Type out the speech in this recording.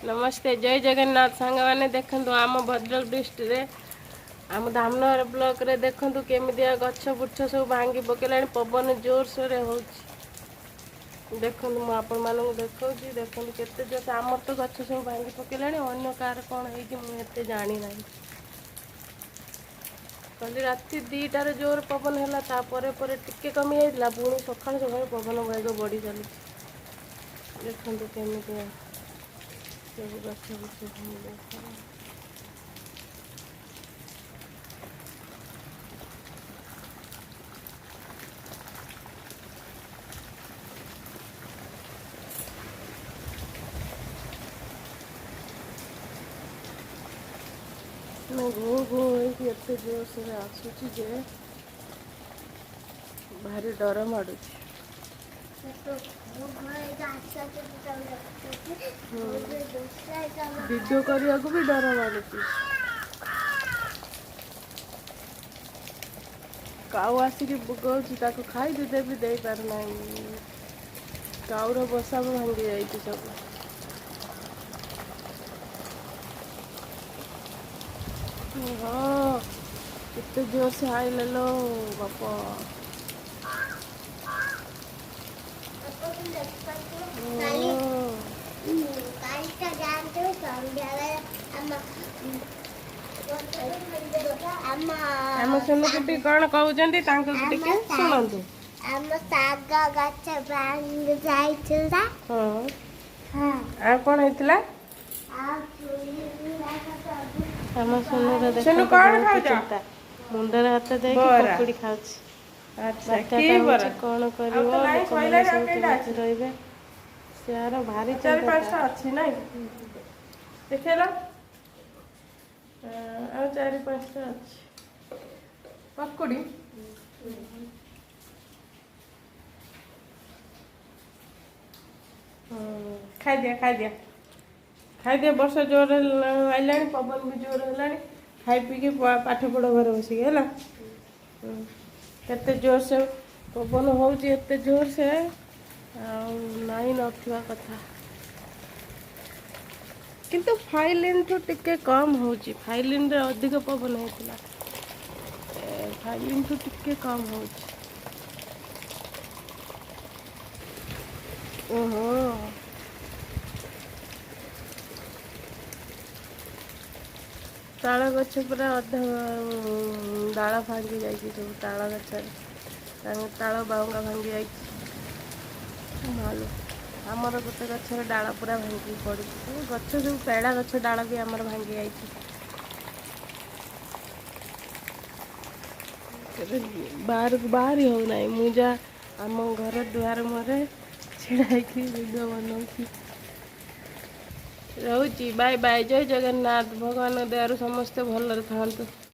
ନମସ୍ତେ, ଜୟ ଜଗନ୍ନାଥ ସାଙ୍ଗମାନେ। ଦେଖନ୍ତୁ, ଆମ ଭଦ୍ରକ ଡିଷ୍ଟ୍ରିକ୍ଟରେ, ଆମ ଧାମନଗର ବ୍ଲକରେ ଦେଖନ୍ତୁ କେମିତିଆ ଗଛ ବୁଛ ସବୁ ଭାଙ୍ଗି ପକେଇଲାଣି। ପବନ ଜୋରସୋରରେ ହେଉଛି। ଦେଖନ୍ତୁ, ମୁଁ ଆପଣମାନଙ୍କୁ ଦେଖାଉଛି। ଦେଖନ୍ତୁ କେତେ ଜୋର। ଆମର ତ ଗଛ ସବୁ ଭାଙ୍ଗି ପକେଇଲାଣି, ଅନ୍ୟ କାହାର କ'ଣ ହେଇଛି ମୁଁ ଏତେ ଜାଣିନାହିଁ। କାଲି ରାତି 2ଟାରେ ଜୋର ପବନ ହେଲା। ତାପରେ ପରେ ଟିକେ କମି ଯାଇଥିଲା। ପୁଣି ସକାଳୁ ସକାଳୁ ପବନ ବେଗ ବଢ଼ି ଚାଲିଛି। ଦେଖନ୍ତୁ କେମିତିଆ ସବୁ ଗଛ ବୁଛ ଭାଙ୍ଗି ଯାଇଥିଲା। ମାନେ ଘୋ ଘୋ ହେଇକି ଏତେ ଜୋରସୋରେ ଆସୁଛି ଯେ ଭାରି ଡର ମାଡୁଛି। ଭିଡ଼ିଓ କରିବାକୁ ବି ଡର ମାଡୁଛି। କାଉ ଆସିକି ବୋବଉଛି, ତାକୁ ଖାଇତେ ଦେବି, ଦେଇପାରୁନାହିଁ। କାଉର ବସା ବି ଭାଙ୍ଗି ଯାଇଛି ସବୁ। ହଁ, କେତେ ଜୋରସେ ଆଇଲେ ଲୋ ବାପ! କାଲି କାଲି ତ ଯାଆନ୍ତୁ ସନ୍ଧ୍ୟାବେଳେ ଆମ ଆମ ଆମ ସୋନୁକୁଟି କ'ଣ କହୁଛନ୍ତି, ତାଙ୍କୁ ଟିକେ ଶୁଣନ୍ତୁ। ଆମ ଶାଗ ଗଛ ଭାଙ୍ଗି ଯାଇଥିଲା। ହଁ। ଆଉ କ'ଣ ହେଇଥିଲା? ଆଉ ଛୁଇଁ ଗୁଡ଼ାକ ସବୁ ଆମ ସୋନୁର ସୋନୁ, ଦେଖନ୍ତୁ କଣ ବହୁତ ଖାଉଛ? ଚିନ୍ତା। ମୁଣ୍ଡରେ ହାତ ଦେଇକି ବରା। ପକୁଡ଼ି ଖାଉଛି। ଆଚ୍ଛା, କି ବାତ୍ୟାଟା ବରା? ହଉଛି, କ'ଣ ଆଉ କରିବ? ତ ନାହିଁ, ଲୋକମାନେ ସଇଲାଣି। ଆଉ ସବୁ କେଇଟା କେମିତି ଅଛି? ରହିବେ, ସିଆର ଭାରି ଚାରି ଚିନ୍ତା ପାଞ୍ଚଟା ତାର। ଅଛି ନାଇଁ? ଦେଖେଇଲ। ଆଉ ଚାରି ପାଞ୍ଚଟା ଅଛି ପକୁଡ଼ି। ଖାଇଦିଅ, ଖାଇଦିଅ, ଖାଇଦିଅ। ବର୍ଷା ଜୋର ଆଇଲାଣି, ପବନ ବି ଜୋର ହେଲାଣି। ଖାଇ ପିଇକି ପାଠ ପଢ଼ ଘରେ ବସିକି, ହେଲା? କେତେ ଜୋରସେ ପବନ ହେଉଛି, ଏତେ ଜୋରସେ ଆଉ ନାଇଁ ନଥିବା କଥା। କିନ୍ତୁ ଫାଇଲିନ୍ଠୁ ଟିକେ କମ୍ ହେଉଛି। ଫାଇଲିନ୍ରେ ଅଧିକ ପବନ ହେଇଥିଲା, ଫାଇଲିନ୍ଠୁ ଟିକେ କମ୍ ହେଉଛି। ଓହୋ, ତାଳ ଗଛ ପୁରା ଅଧା ଡାଳ ଭାଙ୍ଗି ଯାଇଛି ସବୁ। ତାଳ ଗଛରେ ତାଙ୍କ ତାଳ ବାଉଙ୍ଗା ଭାଙ୍ଗି ଯାଇଛି। ମାଲୋ, ଆମର ଗୋଟେ ଗଛର ଡାଳ ପୁରା ଭାଙ୍ଗିକି ପଡ଼ିଛି। ସବୁ ଗଛ, ସବୁ ପେଡ଼ା ଗଛ ଡାଳ ବି ଆମର ଭାଙ୍ଗି ଯାଇଛି। ଏବେ ବାହାରକୁ ବାହାରି ହେଉନାହିଁ। ମୁଁ ଯା ଆମ ଘର ଦୁଆର ମୁହଁରେ ଛିଡ଼ା ହେଇକି ଭିଡ଼ିଓ ବନଉଛି। ରହୁଛି, ବାଏ ବାଏ, ଜୟ ଜଗନ୍ନାଥ। ଭଗବାନ ଦୟାରୁ ସମସ୍ତେ ଭଲରେ ଥାଆନ୍ତୁ।